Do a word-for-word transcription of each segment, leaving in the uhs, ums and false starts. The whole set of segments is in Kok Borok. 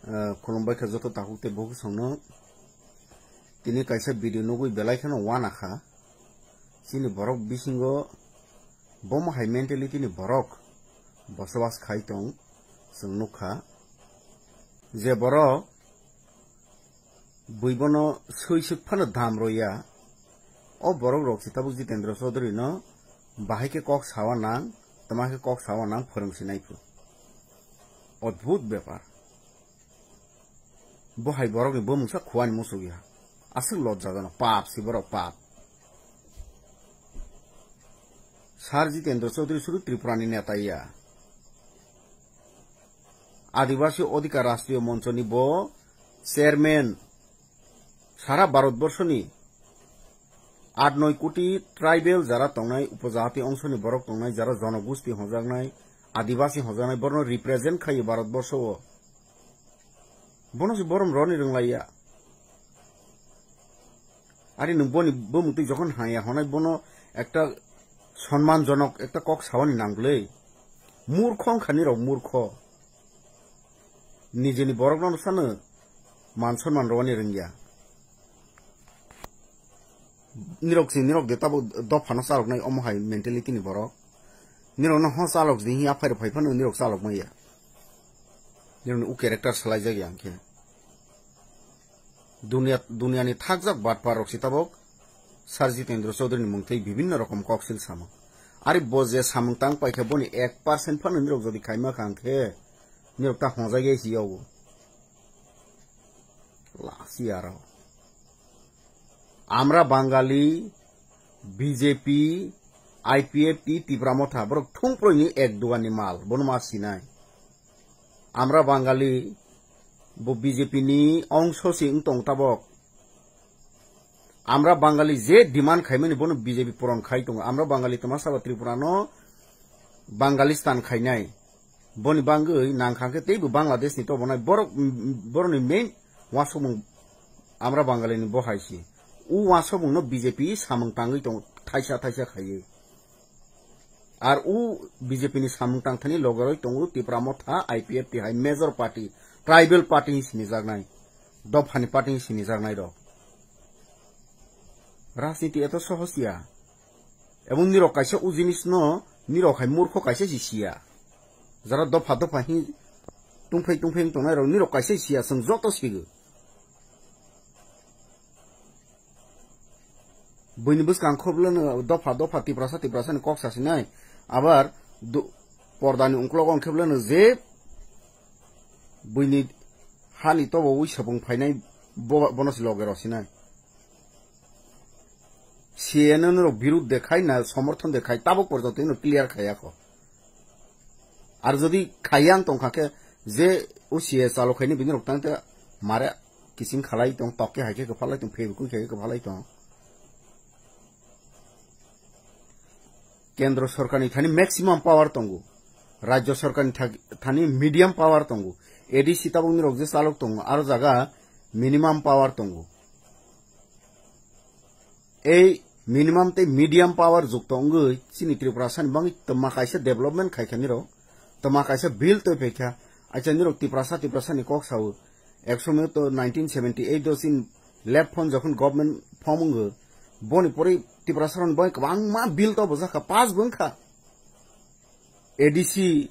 Ah, khulumbai kha joto takhuk tei bukhuk songno. Tini kaisa video nugwi belai kheno wana kha. Chini borok bisingo bomo hai mentality ni borok bosobas khai tong, chwng nukha. Je borok bui bono swi swk phano dam roya, o borok rok se tabuk Jitendra Chaudhary no bahai khe kok sawa nang, tama khe kok sawa nang phwrwng sinai phu. Odbhut bepar. Bo hai borokni bumungsa khuani muchuk ya. Aswk lojjajono, pap si borok, pap. Sir Jitendra Chaudhary sudu Tripura ni neta ya. Adibasi Odhikar Rashtriya Moncho ni bo chairman. Sara Bharat Borso ni aat noi koti tribal jara tongnai, upojati ongso ni borok tongnai, jara jonogusti hojaknai, adibasi hojaknai, borokno represent khaio Bharat Borso o. Bono se borom roni rwnglaiya. Ari nwng boni bumung twi jokhon haya honai bono ekta sonmanjonok ekta kok sawani nangwlwi. Murkho wngkha nirok, murkho. Nijeni borokno sano man sonman rwani rwngya. Nirok se nirok de tabuk dophano chaloknai omo hai mentality ni borok. Nirokno ho chalok di hiya phai rok phai phano nirok chalok maya. Nirokni u character salai jak ya hwnkhe. Dunia, duniani thakjak batpar rok se tabuk Sir Jitendra Chaudhary ni mungtwi bibinno rokom koksil samung. Ari bo je samung tang paikha boni ek percent phano nirok jodi khaima kha hwnkhe nirok ta hojak ya si yago. Lasi aro. Amra Bangali, B J P, I P F T, Tipra Motha, borok thung proini ek duani mal, bono ma sinai. Amra Bangali, bo B J P ni ongso si wng tong tabok. Amra Bangali je demand khaimani bono B J P puron khai tongo. Amra Bangali toma saba Tripura no Bangalistan khainai. Boni bangwi nangkha khe teibo Bangladesh ni tobonai borok, borokni main wasomung Amra Bangali ni bo hai si. U wasomung no B J P samung tangwi tongo thaisa thaisa khaiwi. Ar u B J P ni samung tangthani logeroi tongo Tipra Motha I P F T hai major party, tribal party hi sinijaknai, dophani party hi sinijaknai rok. Rajniti eto sohos ya. Ebong nirok kaisa u jinis no nirok hai murkho kaisa si siya. Jara dopha dopha hi tungphai tungphai wng tongnai rok nirok kaisa siya, chwng joto sigo. Buini bwskang khe bwlano dopha dopha Tiprasa Tiprasa ni kok sasinai. Abar do-, pordani ungklogo hwnkhe bwlano je buini hani tobo ui sepung phainai bo-, bono se loge rosinai. C A A no norok birud de khai na somorthon de khai tabok porjonto ino clear khaiya kho. Ar jodi khaiya wng tongkha khe je o C A A chalo khaini bini rok tang te mare kiching khalai tong, tok khe hai khe kwphalai tong, febukui khai khe kwphalai tong. Kendro sorkarni thani maximum power tongo, rajyo sorkarni thak-, thani medium power tongo, A D C tabok nirok je chalok tongo, aro jaga minimum power tongo. Ei minimum tei medium power jukto wngwi chini Tripura sani bangwi twma kaisa development khai kha nirok, twma kaisa bill twi phai kha, acha nirok Tiprasa Tiprasa ni kok sao. Ek somoy to nineteen seventy eight o chini left front jokhon government form wngwi, boni pore Tiprasa rok bangwi kwbangma bill to bwjakha, pass bo wngkha. A D C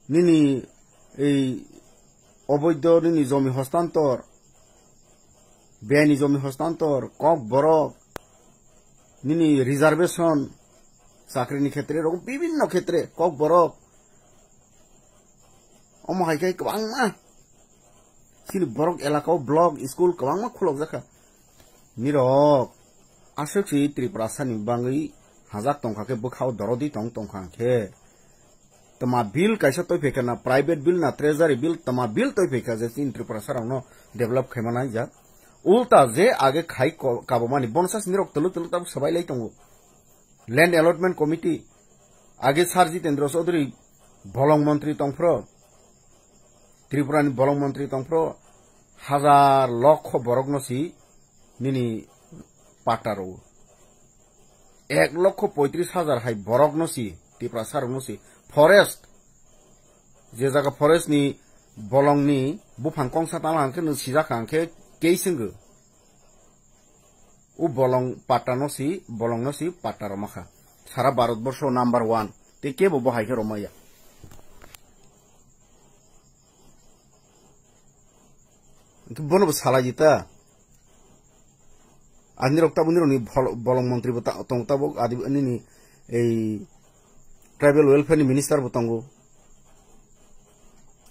nini ei oboido nini jomi hostantor, beni jomi hostantor, kok borok, nini reservation, chakri ni khetre, rok bibinno khetre, kok borok, omo hai khe kwbangma. Chini borok elaka o block, school kwbangma khulok jakha. Nirok, aswk si Tripura sani bangwi hajak tongkha khe bwkhao dorodi tong tongkha khe. Tama bill kaisa toi phaikha na, private bill na, treasury bill, tama bill toi phaikha je chini Tripura sarokno develop khaima nai jak. Ulta je age khai ko-, kabomani, bono sasi nirok tulu tulu tabuk sabai lai tongo. Land Allotment Committee, age Sir Jitendra Chaudhary bolong montri tongphro, Tripura ni bolong montri tongphro, hajar lokho borokno si nini patta rwo. Ek lokho poitris hajar hai borokno si, Tiprasa rokno si, forest, je jaga forest ni Bolongni buphang kongsa tama hwnkhe nwng sijak kha hwnkhe kei swngw. O bolong patta no si, bolong no si patta rwma kha. Sara Bharat borsho number one. Tei kebo bo hai khe rwmaya. Hwnkhe bono bo salai di ta. Ani rok tabuk nirokni bol-, bolong montri bo ta-, tongo tabuk adi nini ei tribal welfare ni minister bo tongo.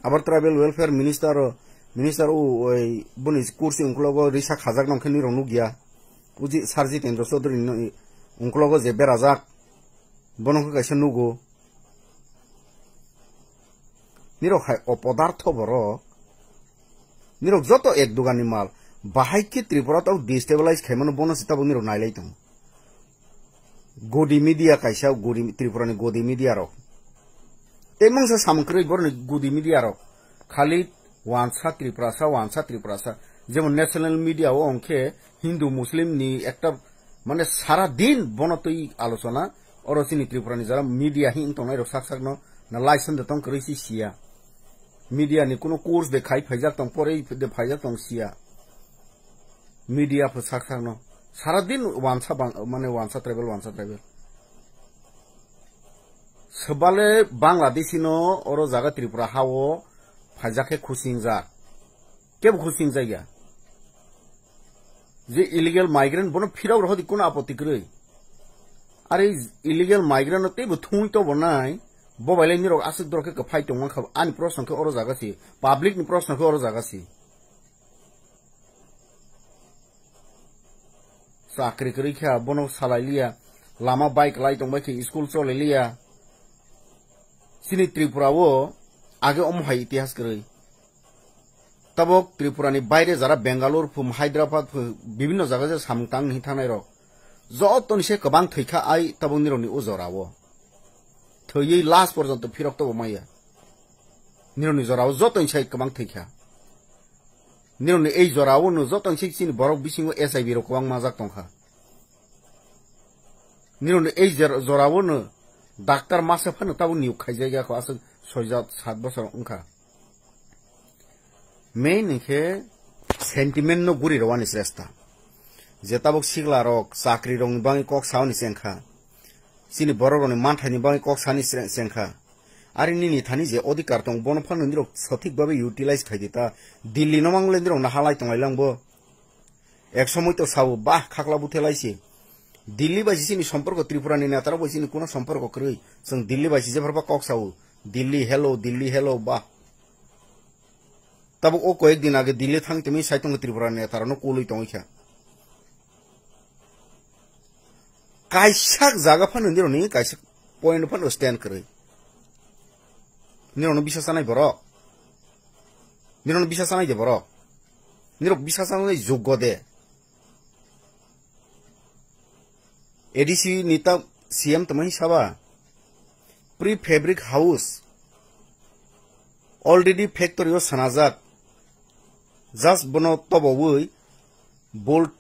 Abar tribal welfare minister o, minister o oi boni kursi ungklogo risa khajak nong khe nirok nukya. Uji Sir Jitendra Chaudhary ni ungklogo je berajak bono khe kaisa nugo. Nirok hai opodartho borok. Nirok joto ek dugani mal. Bahai khe Tripura tabuk destabilize khaimano bono se tabuk nirok nailai tongo. Godi media kaisa, godi, Tripura ni godi media rok. Tei mungsa samung kwrwi boroni godi media rok. Khali wansa Tripurasa, wansa Tripurasa. Jemon national media o ongkhe Hindu Muslim ni ekta, mane, sara din bono twi alochona, oro chini Tripura ni jora media hin tongnai rok sak sak no na license de tong kwrwi si siya. Media ni kuno course de khai phaijak tong, porei de phaijak tong siya. Media pho sak sak no. Sara din wansa bang, mane, wansa tribal, wansa tribal. Swbale Bangladeshi no oro jaga Tripura ha o phaijak khe khusingjak. Kebo khusingjak ya. Je illegal migrant bono phirok rohodi kuno apoti kwrwi. Are illegal migrant no teibo thungwi to bo nai. Bo bai lai nirok aswk dorok khe kwphai tongma kha. Ani proshno khe oro jaga si. Public ni proshno khe oro jaga si. Chakri kwrwi kha, bono salai liya. Lama bike lai tongbai khe, school cholai liya. Chini Tripura o age omo hai itihas kwrwi. Tabok Tripura ni baire jara Bangalore phu, Hyderabad phu, bibhinno jaga je samung tang ni thangnai rok. Joto ni se kwbang thwi kha ai tabok nirok ni o jora o. Thwiwi last porjonto phirok tobo maya. Nirok ni jora o joto ni sai kwbang thwi kha. Nirokni ei jora o no joto ni sik chini borok bisingo H I V rok kwbang majak tongkha. Nirokni ei jer-, jora o no doctor masa phano tabuk niyok khaijak ya kho aswk soi jat sat bosor wngkha. Main hwnkhe sentiment no guri rwani sresta. Je tabuk sikla rok chakri rokni bagwi kok saoni chengkha. Chini borok rokni manthaini bagwi kok sani chre-, chengkha. Ari nini thani je odhikar tong, bono phano nirok sothik babe utilize khai di ta. Delhi no mangole nirok na halai tonglai lang bo. Ek somoi to sao, bah, khakla buthe lai si. Delhi bai si chini somporko, Tripura ni neta rok bai chini kuno somporko kwrwi. Chwng Delhi bai si jepharba kok sao. Delhi hello, Delhi hello, bah. Tabuk o koyek din age Delhi thang temi sai tongo Tripura ni neta rok no kulwi tongwi kha. Kaisa jaga phano nirokni kaisa point phano stand kwrwi. Nirokno bisa sanai borok. Nirokno bisa sanai de borok. Nirok bisa sanai joggo de. A D C ni ta C M tongmani saba. Prefabric house. Already factory o sanajak. Just bono tobowi bolt,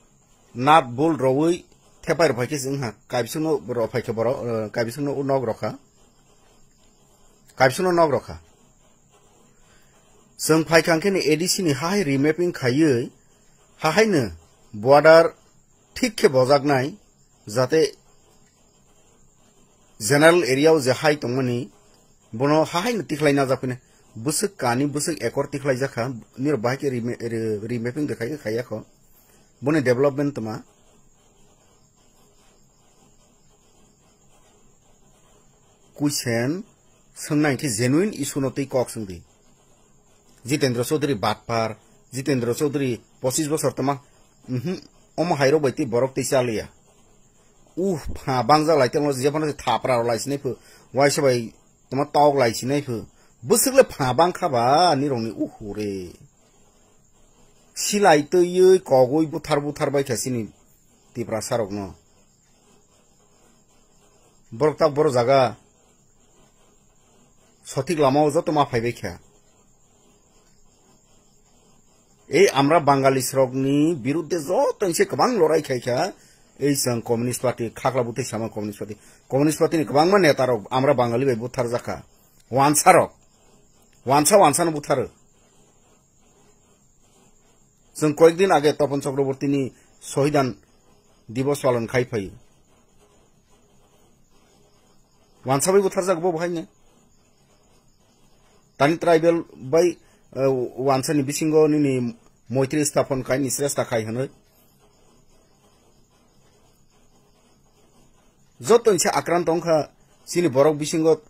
nut bolt rowi thepai rok phaikhe se wngkha. Kaibisingno rok phaikhe borok, eh, kaibisingno o nok rokha. Kaibisingno nok rokha. Chwng phaikha hwnkhe ni A D C ni hahai remapping khaiwi, hahaino border thik khe bojaknai, jate general area o je hai tongmani, bono hahaino tikhlai najak phine, bwswk kani, bwswk ekor tikhlai jakha, nirok bahai khe reme-, re-, remapping de khai khe khaiya kho. Boni development tma. Kuisen swngnai khe genuine issue no twi kok swngdi. Jitendra Chaudhary batpar, Jitendra Chaudhary pochis bosor tama, mhm, omo hairok bai tei borok tei chaliya. Uh, pha bangjak lai tenglo, jephano se thapra rok lai sinai phu, waisa bai tama tok lai sinai phu. Bwswk le pha bang kha ba nirokni uhu re. Silai twiwi kogwi buthar buthar bai kha sini Tiprasa rokno. Borok tak boro jaga sothik lama o joto ma phaibai kha. Ei amra Bangalis rokni birudde joto ni se kwbang lorai khai kha. Ei chwng Communist Party, khakla butwi sama Communist Party. Communist Party ni kwbangma neta rok amra Bangali bai buthar jakha. Wansa rok. Wansa wansa no butharo. Chwng koyekdin age Topon Chakrabortini Sohidan Divos palon khai phaio. Wansa bai butharjak bo bo haino. Tani tribal bai, eh, wansani bisingo nini moitri sthapan khai ni sresta khai hwnwi. Joto ni se akrant wngkha chini borok bisingo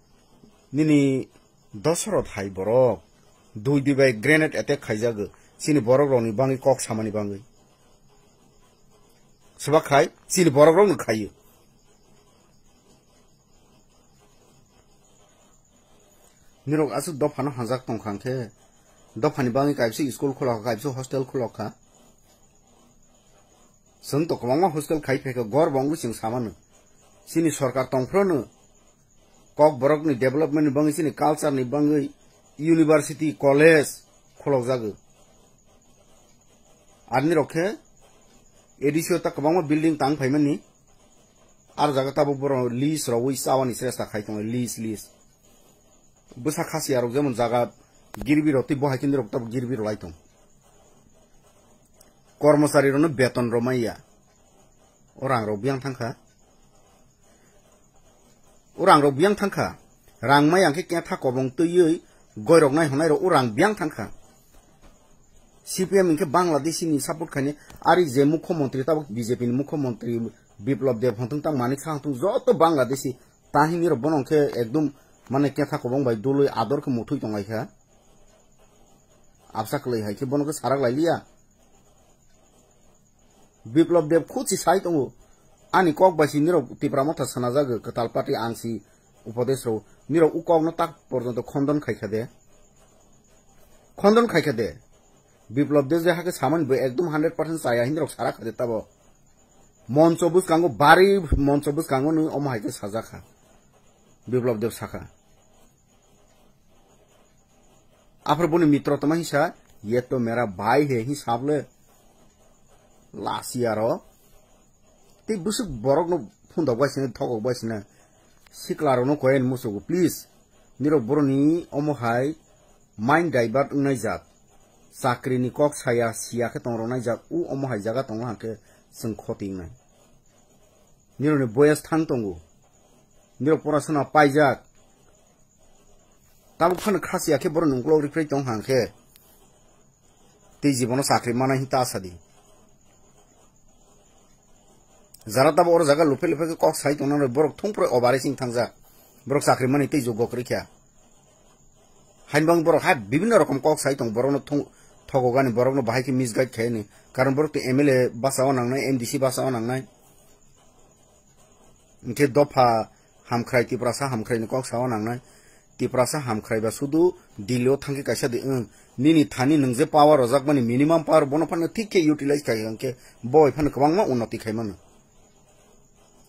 nini Dosoroth hai borok dui dui bai grenade attack khaijago chini borok rokni bangwi kok samani bangwi. Swbak khai chini borok rokno khaio. Nirok aswk dophano hanjak tongkha hwnkhe, dophani bangwi kaisa school khulokha, kaisa hostel khulokha. Chwng to kwbangma hostel khai phaikha, gor bo wngwi chwng samano. Chini sorkar tongphrono Kokborokni development ni bangwi, chini culture ni bangwi university, college khulokjago. Arni rok khe A D C o ta kwbangma building tang phaimani. Ar jaga tabuk borok lease rogwi chawani sresta khai tongo, lease, lease. Bwsa khasiya rok jemon jaga girbi rok tei bo hai khe nirok tabuk girbi rok lai tong. Kormochari rokno beton rw manya. O rang rok biyang thangkha. O rang rok biyang thangkha. Rang maya hwnkhe ketha kobong twiwi goirok nai hwnai rok o rang biyang thangkha. C P M hwnkhe Bangladeshi ni support khainai, ari je mukhyamantri tabuk B J P ni mukhyamantri Biplab Deb hwnthung tang Manik Saha hwnthung joto Bangladeshi tahini rok bono hwnkhe ekdum mane ketha kobong bai dului ador khe muthwi tonglaikha. Absa kwlwi hai khe bono khe sarak lailiya. Biplab Deb khud si sai tongo. Ani kok bai si nirok Tipra Motha sanajago kwtal party ang si upadesh rw. Nirok u kokno tak porjonto khondon khaikha de. Khondon khaikha de. Biplab Deb je hakhe samani bo ekdom hundred percent chaya hinwi rok sarak kha de tabo. Moncho bwskango bari moncho bwskango nw omo hai khe sajakha. Biplab Deb sakha. Aphar boni mitro toma hinsa, "Ye to mera bhai hai," hi sable. Lasi aro. Tei bwswk borokno phundok bai sina, thokok bai sina. Sikla rokno koyen musugo, please. Nirok boroni omo hai mind divert wngnai jat. Chakri ni kok saya, siya khe tong roknai jat. U omo hai jaga tongo hwnkhe chwng khoti wngnai. Nirokni boyas thang tongo. Nirok porasona paijak. Tabuk phano khasiya khe borok nungkolog rikrai tong hang khe. Tei jibono chakri manai hin ta sadi. Jara tabuk oro jaga luphe luphe khe kok sai tong nang borok thung pore obare sing thangjak. Borok chakri mani tei jugok rikya. Hainbang borok hai bibinno rokom kok sai tong borokno thung-, thogogani borokno bahai khe misguide khaini. Karon borok tei M L A basa o nangnai, M D C basa o nangnai. Hwnkhe dopha hamkhrai, Tiprasa hamkhraini kok sao nangnai. Tiprasa hamkhrai ba sudu Delhi o thangkhe kaisa di, wng. Nini thani nwng je power rojakmani minimum power bono phano thik khe utilize khai hwnkhe boi phano kwbangma unnoti khaimano.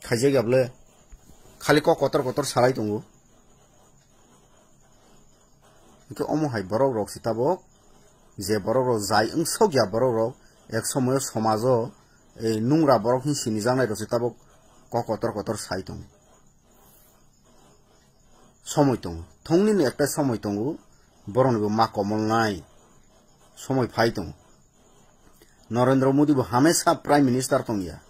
Khaijak ya bwle. Khali kok kotor kotor salai tongo. Hwnkhe omo hai borok rok si tabok je borok rok jai wng sok ya borok rok ek somoyo somajo, eh, nungra borok hin sini jaknai rok si tabok kok kotor kotor sai tongo. Somoi tongo. Thongni ni ekta somoi tongo. Borok ni bo ma komol nai. Somoi phai tongo. Narendra Modi bo hamesa Prime Minister tong ya.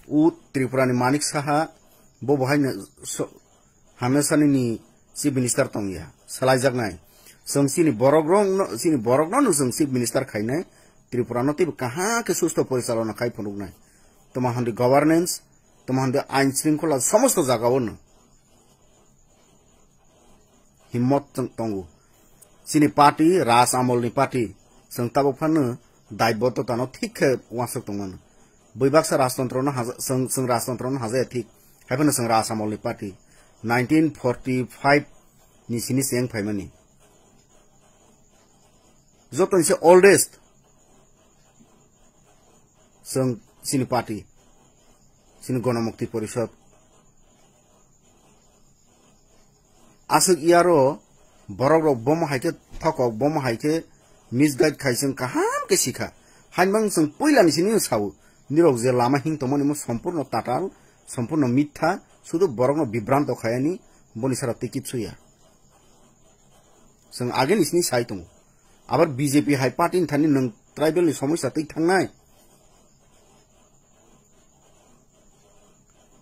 U Tripura ni Manik Saha bo bo hai no so-, hamesa ni ni Chief Minister tong ya. Salai jaknai. Chwng chini borok rok no, chini borok no, no chwng Chief Minister khainai. Tripura no teibo kaham khe susto porichalona khai phunuknai. Toma hwn di governance, toma hwn di ain shringkhola somosto jaga o no. Himmot tong-, tongo. Chini party, Raj Amol ni party. Chwng tabuk phano daibotto tano thik khe uansuk tongmano. Bui baksa rajtantro no haja-, chwng, chwng rajtantro no hajaya thik. Haiphano chwng Raj Amol ni party. Nineteen forty-five ni sini cheng phaimani. Joto ni se oldest. Chwng chini party, chini Gonomukti Porishod. Aswk iyaro borok rok bomo hai khe thokok, bomo hai khe misguide khai chwng kaham khe sikha. Hainbang chwng puila ni sini sao, nirok je lama hing tongmani mo sompurno tatal, sompurno mitha, sudu borokno bibranto khayani, boni sara tei kit suya. Chwng ageni sini sai tongo. Abar B J P hai party ni thani nwng tribal ni somosya twi thangnai.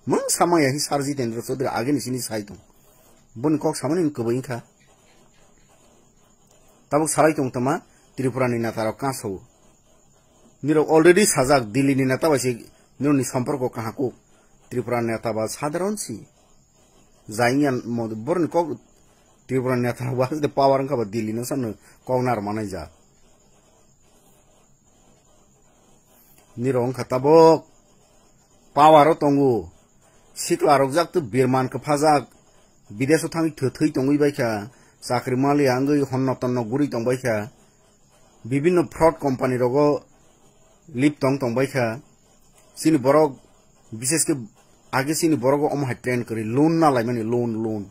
Mung samaya hi Sir Jitendra Chaudhary ageni sini sai tong. Boni kok samani kwbwi wngkha. Tabuk salai tong tama Tripura ni neta rok kansao. Nirok already sajak Delhi ni neta bai se nirok ni somporko kahakuk. Tripura neta ba sadharon si. Jaiyan mo borni kok Tripura neta ba de power wngkha ba Delhi no sano kok nar manai ja. Nirok wngkha tabuk power o tongo. Sikla rok jak to birman kwphajak. Bidesh o thangwi thwi thwi tongwi baikha. Chakri maliya wngwi honno tonno guri tongbaikha. Bibinno fraud company rogo lip tong tongbaikha. Chini borok, bishesh khe age chini borok omo hai trend kwrwi loan na laimani, loan, loan.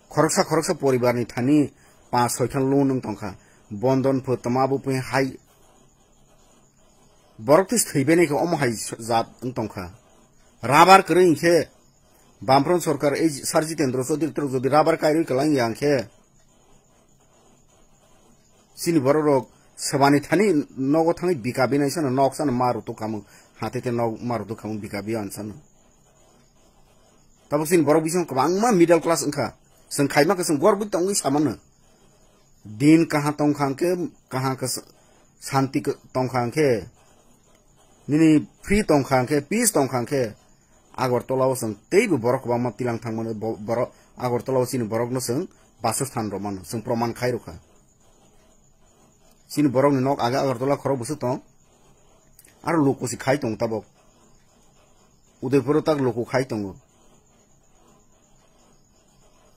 Khoroksa khoroksa poribar ni thani panch soi khan loan wng tongkha. Bondon pho tama bo pho hai borok twi thwibaini khe omo hai jat wng tongkha. Rabar kwrwi hinkhe Bamfront sorkar ei Sir Jitendra Chaudhary rok jodi rabar kairwi kwlang ya hinkhe, chini borok rok sebani thani nogo thangwi bika binai sano nok sano ma rutuk khamung, hate te nok ma rutuk khamung bika biya ansano. Tabuk chini borok bising kwbangma middle class wngkha, chwng khaima khe chwng gorbi tongwi samano. Din kaham tongkha hwnkhe, kaham khe sa-, santi khe tongkha hwnkhe, nini free tongkha hwnkhe, peace tongkha hwnkhe, Agartala o chwng teibo borok kwbangma tilang thangmano, bo-, borok Agartala o chini borokno chwng basothan rwmano chwng proman khai rwkha. Chini borokni nok age Agartala khorok bwswk tong, aro luku si khai tong tabok. Udaipuro tak luku khai tongo.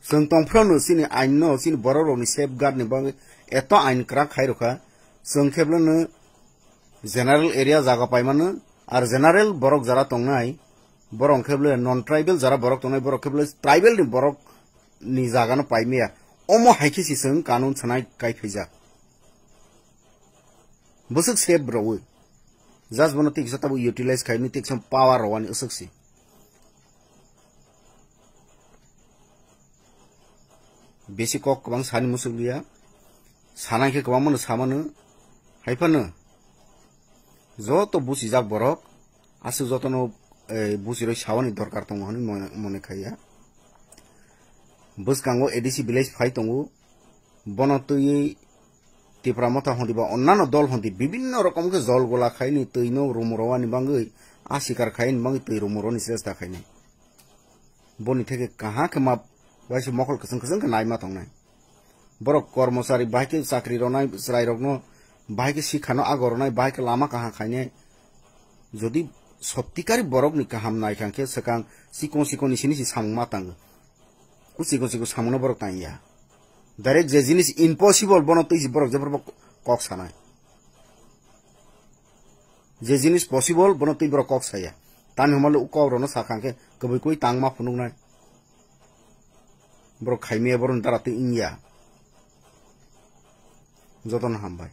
Chwng tongphuru chini ain no, chini borok rokni safeguard ni bagwi eto ain kwrak khai rwkha. Chwng khe bwlano general area jaga paimano, ar general borok jara tongnai, borok khe bwle non tribal jara borok tongnai, borok khe bwle tribal ni borok ni jaga no paimaya. Omo hai khe si chwng kanun sanai kai phaijak. Bwswk safe rwwi. Just bono tiksa tabuk utilize khaini tiksa power rwani aswk si. Besi kok kwbang sani muchuk liya. Sanai khe kwbang mano samano. Hai phano joto buchijak borok aswk jotono, eh, buchiroi sawani dorkar tongo hwnwi mone, mone khaiya. Bwskango A D C village phai tongo. Bono twiwi Tipra Motha hondi ba onnano dol hondi bibinno rokom khe jol gola khaini twino rumurowani bangwi, a sikar khaini bangwi twi rumuroni chesta khainai. Boni theke kaha khe ma waisa mokol kwchwng kwchwng khe naima tongnai. Borok kormochari bahai khe chakri ronai, chwrairokno bahai khe sikhano ago ronai, bahai khe lama kaha khainai. Jodi sottikari borokni kaham naikha khe swkang chikon chikon ni sini si samung ma tango. Kuchikon chikon samungno borok tangya. Direct je jinis impossible bono twi si borok jephru bo kok sanai. Je jinis possible bono twi borok kok saya. Tani hwnba le u kok rokno sakha khe kwbwi kwbwi tangma phunuknai. Borok khaimaya borokni dara twi wngya. Jotono hambai.